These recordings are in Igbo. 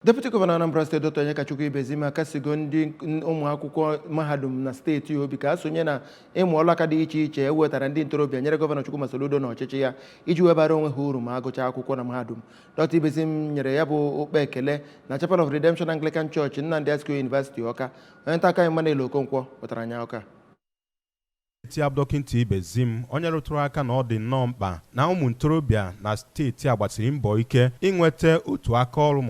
Deputy Gọvanọ Anambra Steeti, Dr. Onyekachukwu Ibezim, akasigo ndị ụmụ akwụkwọ mahadum na steeti obi ka ha sonye na ịmụ ọrụ aka dị iche iche e wetara ndị ntorobịa nyere Gọvanọ Chukwuma Soludo na ọchịchị ya iji webara onwe ha uru ma agụchaa akwụkwọ na mahadum. Dr. Ibezim nyere ya bụ okpe ekele na Chapel of Redemption Anglican Church, Nnamdi Azikiwe University, Ọka. Onye nta akụkọ anyị, Emmanuel Okonkwo, wetara anyị ọka. Steeti a, Dọkịta Ibezim, onye rụtụrụ aka na ọ dị nnọọ mkpa na ụmụ ntorobịa na steeti a gbasiri mbọ ike inweta otu aka ọrụ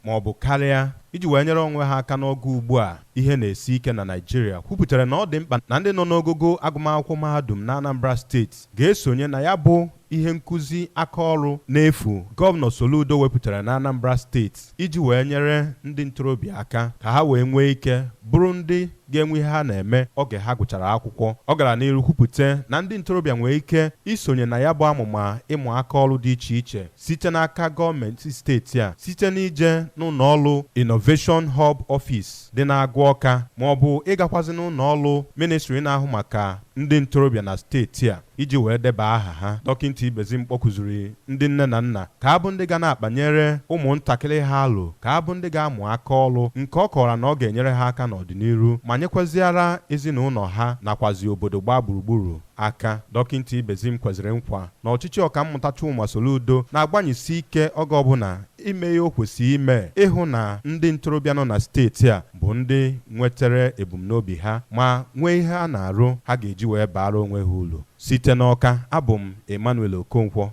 maọbụ karịa iji wee nyere onwe ha aka n'oge ugbu a ihe na-esi ike na Naịjirịa, kwupụtara na ọ dị mkpa na ndị nọ n'ogogo agụmakwụkwọ mahadum na Anambra Steeti ga-esonye na ya bụ ihe nkụzi aka ọrụ n'efu Gọvanọ Soludo wepụtara na Anambra Steeti iji wee nyere ndị ntorobịa aka ka ha wee nwee ike bụrụ ndị ga-enwe ihe ha na-eme oge ha gụchara akwụkwọ. Ọ gara n'iru kwupụta na ndị ntorobịa nwee ike isonye na ya bụ amụma ịmụ aka ọrụ dị iche iche site n'aka gọọmenti steeti a, site n'ije n'ụlọ ọrụ Innovation Hub Office dị na-agụ Ọka, maọbụ ịgakwazi n'ụlọ ọrụ ministri na-ahụ maka ndị ntorobịa na steeti a iji wee deba aha ha. Dọkịta Ibezim kpọkụziri ndị nne na nna ka abụ ndị ga na-akpanyere ụmụntakịrị ha alụ ka abụ ndị ga-amụ aka ọrụ, nke ọ kọwara na ọ ga-enyere ha aka n'ọdịnihu ma nyekwaziara ezinụlọ ha nakwazi obodo gbaa gburugburu aka. Dọkịta Ibezim kweziri nkwa na ọchịchị Ọkammụta Chukwuma Soludo na-agbanyesi ike oge ọbụla ime ihe o kwesịrị ime ịhụ na ndị ntorobịa nọ na steeti a bụ ndị nwetara ebumnobi ha ma nwee ihe a na-arụ ha ga-eji wee baara onwe ha uru. Site n'Ọka, abụ m Emmanuel Okonkwo.